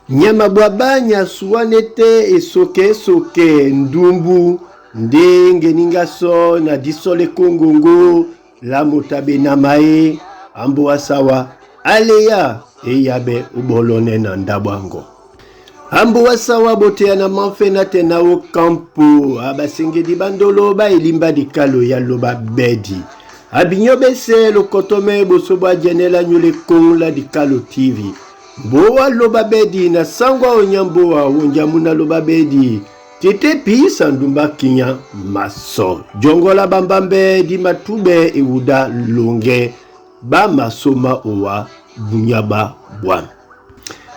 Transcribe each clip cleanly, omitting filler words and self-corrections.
Nyama bwa banya suwane te esoke-esoke ndumbu ndenge ninga so na disole kongongo la motabe na mae ambo asawa aleya eyabe ubolone na ndabwango. Ambo asawa boteya na manfe na te na okampo abasengedi bandolo ba elimba dikalo ya loba bedi. Abinyo bese lokotome boso bwa jenela nyule kong la dikalo TV. Mbowa loba bedi na sangwa onyamboa wonjamuna loba bedi. Tete pisa ndumba kinya maso. Jongola bambambe di matube ewuda longe ba masoma owa bunyaba bwa.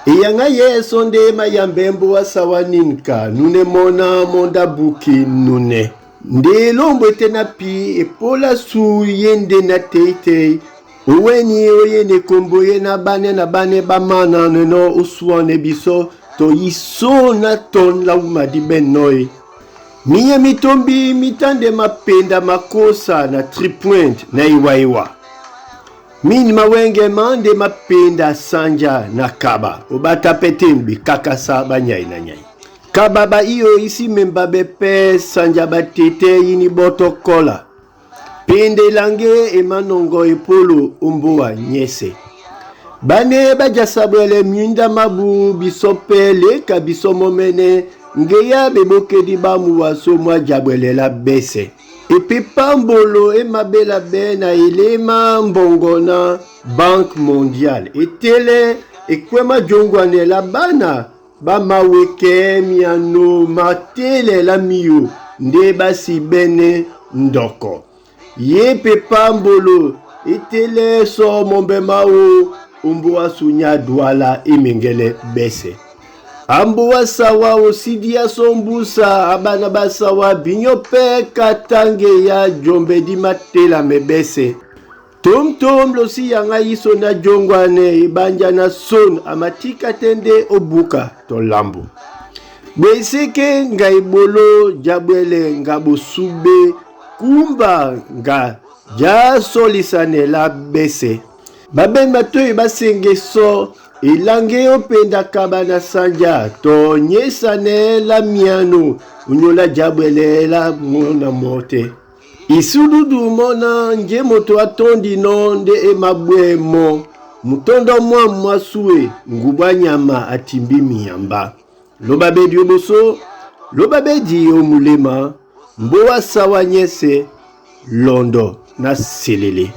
Eyanga yeso nde mayambe mbowa sawa ninka nune mona monda buki nune. Nde elombo ete na pi epola su yende na teitei. Oweni oyene kombo ye na bane na bane bamana neno osuane biso to iso na ton la umadi benoi. Miye mitombi mitande mapenda makosa na tripoint na iwaiwa. Mini mawenge mande mapenda sanja na kaba. Obata petembi kakasa banyai na nyai. Kaba ba iyo isi memba bepe sanja batete yini boto kola. Pende lange emanongo epolo omboa nyese. Bane bajasabwele myunda mabu bisope leka bisomomene ngeya bebokedi bamu waso mwa jabwelela bese. Epe pambolo emabela be na elema mbongo na Banque Mondiale. Etele ekwema jongwanela bana bamaweke miano matelela miyo nde basi bene ndoko. Ye pe pambolo etele so mombe mawo omboa sunya douala emengele bese. Amboa sawa osidia sombusa abana basawa binyo pe katange ya jombe di matela mebese. Tom tom losi yanga iso na jongwane ibanja na son amatika tende obuka tolambu. Bweseke ngai bolo jabwele ngabosube kumba nga jasolisanela bese. Babemba toyi basenge so elange openda kaba na sanja to nyesanela miano unyola jabwelela mona mote. Isududu mona nje moto atondi no nde emabwe mo mutondo mwa mwasue ngubwa nyama atimbi miyamba. Loba bedi oboso, loba bedi omulema, mbowa sawa nyese, londo na selele.